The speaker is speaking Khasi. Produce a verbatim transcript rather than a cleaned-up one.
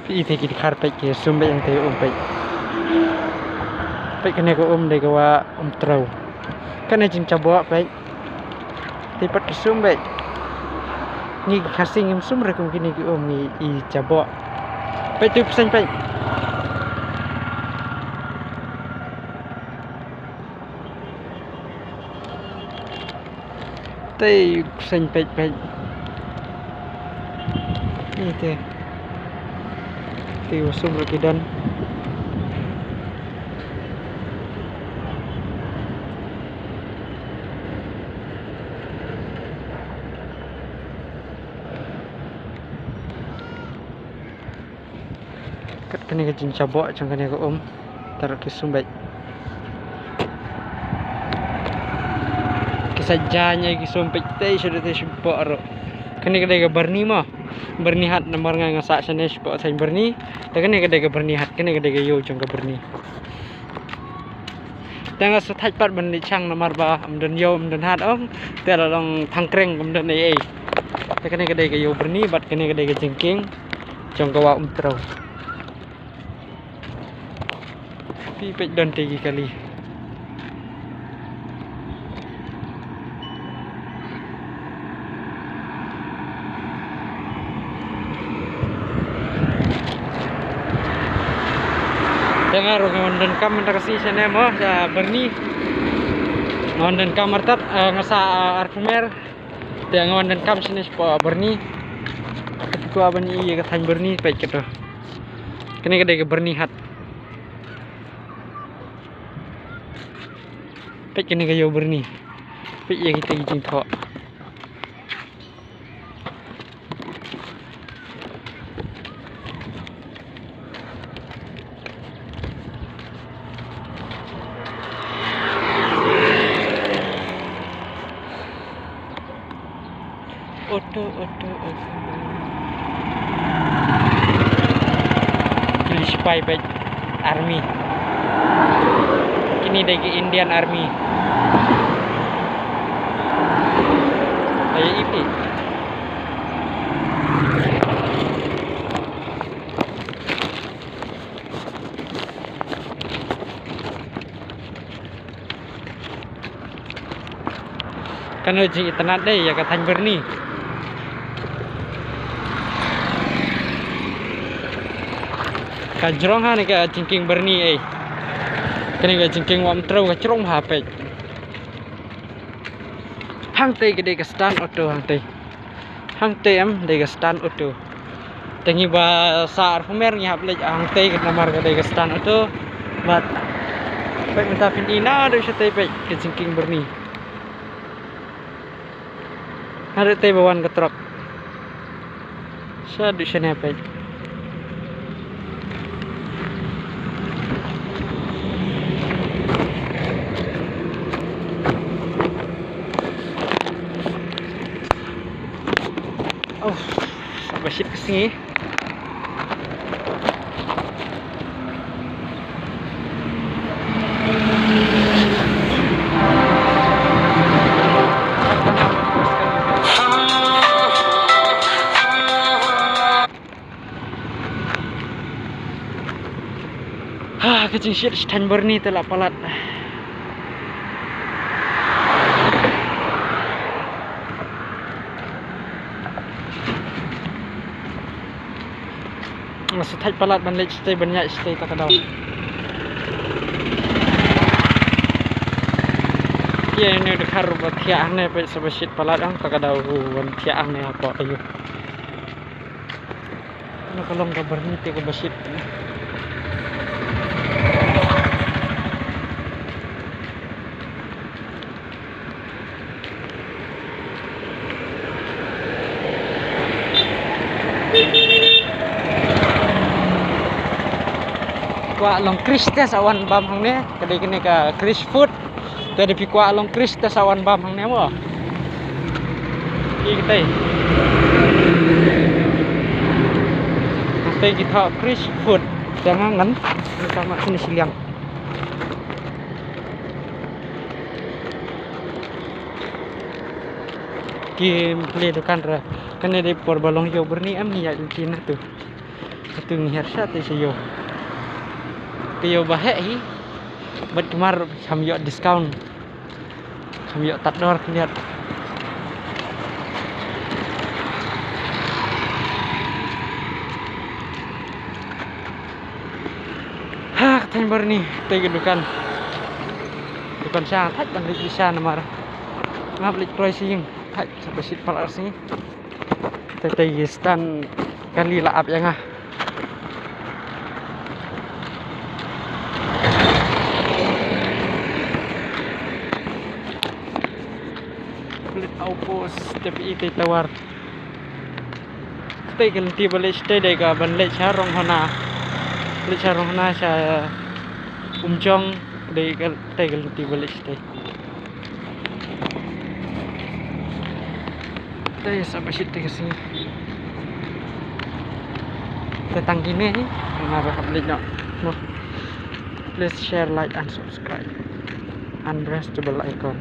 Ite ki dkhar peit ki sum beit ïa kata ka um peit. Peit kane ka um dei ka Wah Umtrew. Kane jingjaboh peit. Te pat ki sum beit. Ngi ki Khasi ngim sum re kum kine ki um, ngi i jaboh. Peit tu phew seiñ peit. Te phew seiñ peit peit. Ite. Te wa sum ruh ki don. Kat kane ka jingjaboh jong kane ka um. Te ruh ki sum beit. Ki sa jaiñ ïa ki sum peit te shu dei te shu boh ruh. Kane ka dei ka Byrni mo. Byrnihat namar nga nga sah shane shapoh thaiñ Byrni. Te kane ka dei ka Byrnihat, kane ka dei ka ïew jong ka Byrni. Te nga shu thait pat ban leit shang namar ba ym don ïew ym don hat ong. Te la long thang kreng ym don ei ei. Te kane ka dei ka ïew Byrni bad kane ka dei ka jingkieng jong ka Wah Umtrew. Phi peit don te ki kali. Te nga ruh nga wan donkam mynta ka sngi shane mo sha Byrni. Nga wan donkam artat, eh, nga sah, eh, arphew mer. Te nga wan donkam shane shapoh Byrni. Te phi kwah ban ïohi ïa ka thaiñ Byrni peit kato. Kane ka dei ka Byrnihat. Peit kane ka ïew Byrni. Peit ïa kita ki jingthoh. Auto, auto, auto. Ki sipai bad army. Kine dei ki Indian Army. Ayo ipi. Kano jingitynnad dei ïa ka thaiñ Byrni. Ka jrong ha ne ka jingkieng Byrni ei. Kane ka jingkieng Wah Umtrew ka jrong ha peit. Hangtei ka dei ka stand auto hangtei. Hangtei em dei ka stand auto. Te ngi ba sah arphew mer ngi hap leit hangtei ka namar ka dei ka stand auto. Bad peit mynta phin i naduh shatei peit ka jingkieng Byrni. Naduh tei ba wan ka trok. Shaduh shane peit. Oh, sa ba shit ka sngi. Ha, ka jingshit sha thaiñ Byrni te la palat. Nga sa thait palat ban leit shatei ban ïaid shatei ta ka daw. Ïa ine u dkhar ba thiah hangne peit sa ba shit palat ong ta ka daw u ban thiah hangne hapoh ayu. Kano ka long ka Byrni te kaba shit. Kwah long Chris te sa wan bam hangne, ka dei kane ka Chris Food. Te da phi kwah long Chris te sa wan bam hangne mo. Ki tei. Tei ki thoh Chris Food. Te nga ngan. Ngan ka ma sini siliang. Ki plie dukan re. Kane dei por ba long ïew Byrni em ni ïa luti na tu. Te ngi hiar sha te sha ïew. Ka ïew ba heh hi. Bad kumar kham ïoh discount. Kham ïoh tad dor khyndiat. Ha, ka thaiñ Byrni, te ka dukan. Dukan sha, thait ban leit sha namar. Ngap leit kloi sha ïing, thait sa ba shit palat sngi. Te te stand kali la ap ïa nga. Leit outpost te phi i te tower. Te ka lynti ba leit shatei dei ka ban leit sha Ronghona. Leit sha Ronghona sha Umjong dei ka te ka lynti ba leit shatei. Te sa ba shit te ka sngi. Te tang kine hi nga ba hap leit noh. Please share, like and subscribe and press the bell icon.